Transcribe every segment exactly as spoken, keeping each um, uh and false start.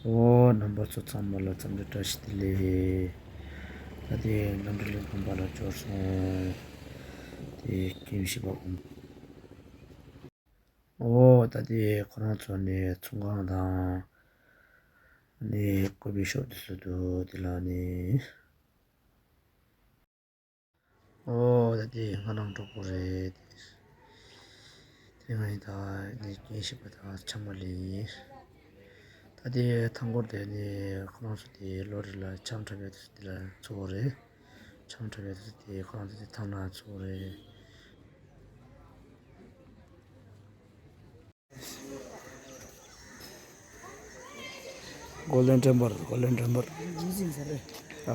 ཨོ། རྣམ་པ་ཚོ་ཚང་མ་ལ་འཚམས་འདྲི་བཀྲ་ཤིས་བདེ་ལེགས། ད་ལྟའི་མནའ་འབྲེལ་གླིང་དགོན་པ་ལ་འབྱོར་སོང་། དེ་ཀུན་གཞི་པ་དགོན། ཨོ། ད་ལྟའི་ཁོ་རང་ཚོ་ནི་ཚོང་ཁང་དང་། ནི་ཀོ་ཕི་ཤོབ་དེ་ཚོ་འདུག་དེ་ལ་ནི། ཨོ། ད་དེ་ང་རང་གྲོགས་པོ་རེད། དེ་ང་ཡིན། ད་ནི་རྒན་ཞིག་པ་དང་ཆང་མ་ལེན་ཡིན། ད་དེ་ཐང་སྐོར་དེ་ནི་ཁོ་རང་ཚོ་དེ་ལོ་རེ་ལ་ཆང་འཁྲབ་ཡ་དེ་ཚོ་དེ་ལ་འཚོགས་རེད། ཆང་འཁྲབ་ཡ་དེ་ཚོ་དེ་ཁོ་རང་ཚོ་དེ་ཐང་ལ་འཚོགས་རེད། Golden Temple, Golden Temple. ཨ།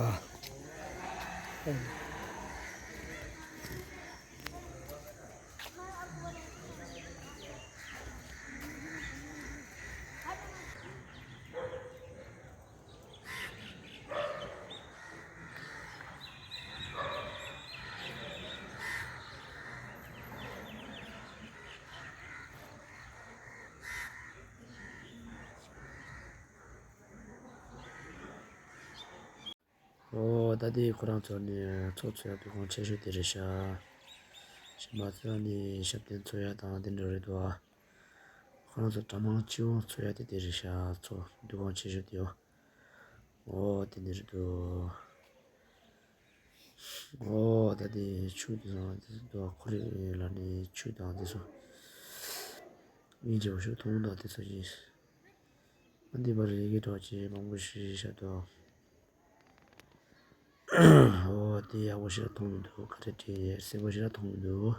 ཨོ། ད་དེ་ཁོ་རང་ཚོ་ནི་ཚོགས་འཚོགས་ཡ་འདུ་ཁང་ཆེ་ཤོས་དེ་རེད་ཤག་གཞན་པ་ཚོ་ནི་ཞབས་བརྟན་འཚོགས་ཡ་དང་དེ་འདྲ་རེད་འདུག་ཨ། ཁོ་རང་ཚོ་གྲྭ་མང་སྤྱི་ཡོངས་འཚོགས་ཡ་དེ་དེ་རེད་ཤག་ཚོགས་འདུ་ཁང་ཆེ་ཤོས་དེ། ཨོ། དེ་འདྲ་རེད་འདུག་ཨོ། ད་དེ་ཆུ་དེ་ཚོ་དེ་ཚོ་འདུག་ཁོར་ཡུག་ལ་ནི་ཆུ་དང་དེ་ཚོ་སྙིང་རྗེ་པོ་ཞིག་མཐོང་དང་དེ་ཚོ་ཡིན། ཨ། འདི་པར་ཡི་གེ་འདྲ་ཅིག་མང་པོ་ཞིག་བཞག་འདུག་ཨོ། དེ་ཡག་པོ་ཞིག་མཐོང་མི་འདུག་ག་རེ་བྲིས་ཡོད་གསལ་པོ་ཞིག་མཐོང་མི་འདུག་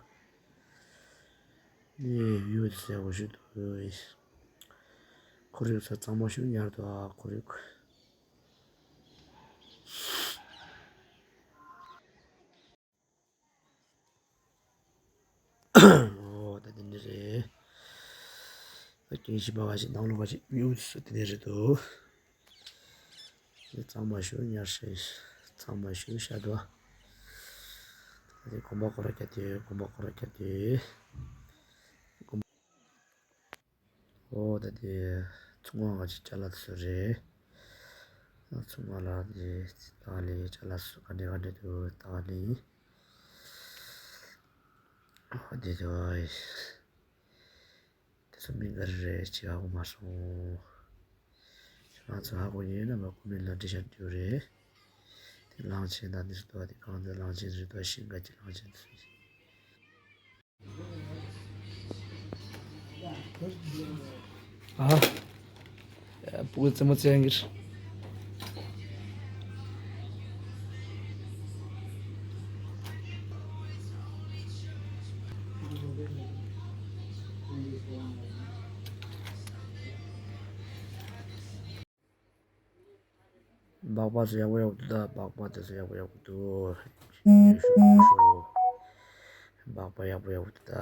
ཨེ། ཡུལ་དེ་ཡག་པོ་ཞིག་འདུག་ཁོར་ཡུག་ཚ་གཙང་མ་ཞིག་ཉར་འདུག་ཨ། ཁོར་ཡུག་ཨོ། ད་དེ་འདྲ་རེད། ད་རྒན་ཞིག་པ་ག་ཞིག་ནང་ལོགས་ག་ཞིག་ཡུལ་དེ་ཚོ་དེ་འདྲ་རེད་འདུག་དེ་གཙང་མ་ཞིག་ཉར་ཤག་གཙང་མ་ཞིག་བཞག་འདུག་ད་དེ་དགོན་པ་སྐོར་ར་རྒྱག་དུས། དགོན་པ་སྐོར་ར་རྒྱག་དུས། ཨོ། ད་དེ་ཚོང་ཁང་ག་ཅིག་ཅ་ལག་དེ་ཚོ་རེད། ཚོང་ཁང་ལ་དེ་ལྟ་ལས་ཅ་ལག་དེ་ཚོ་ག་འདྲ་ག་འདྲ་འདུག་ལྟ་ལས། ཨོ། དེ་ཚོ་དེ་ཚོ་མིང་ག་རེ་རེད་ཅིག་ཧ་གོ་མ་སོང་། ང་ཚོ་ཧ་གོ་ཡིན་ན་མ་ཀོ་མེན་ལ་འབྲི་བཞག་རྒྱུ་རེད། དེ་གླང་ཆེན་དང་དེ་ཚོ་འདུག་དེ་གང་དེ་གླང་ཆེན་རེད་འདུག་ཤིང་ཀ་གི་གླང་ཆེན་དེ་ཚོ། ཨ། བུ་རྩེད་མོ་རྩེ་གི་རེད། སྦག་སྦག་ཚོ་ཡག་པོ་ཡག་པོ་འདུག་སྦག་སྦག་དེ་ཚོ་ཡག་པོ་ཡག་པོ་འདུག་ཉོ་ཤོག་ཉོ་ཤོག་སྦག་སྦག་ཡག་པོ་ཡག་པོ་འདུག་ད།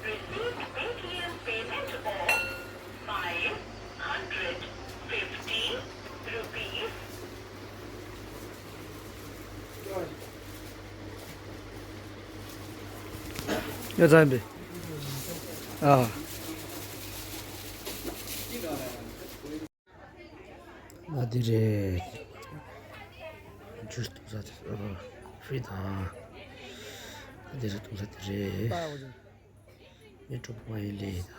Receive Paytm payment of five hundred fifty rupees. ཡ་ཙམ་པས། ཨ། ང་འདི་རེད། ཇུས་བཏུང་ས་དེ། ཨ། ཧྥི་དང་། ང་འདི་རེད། བཏུང་ས་དེ་རེད། ངའི་གྲོགས་པོ་ཡིན་ལེ་ཡིན་ད།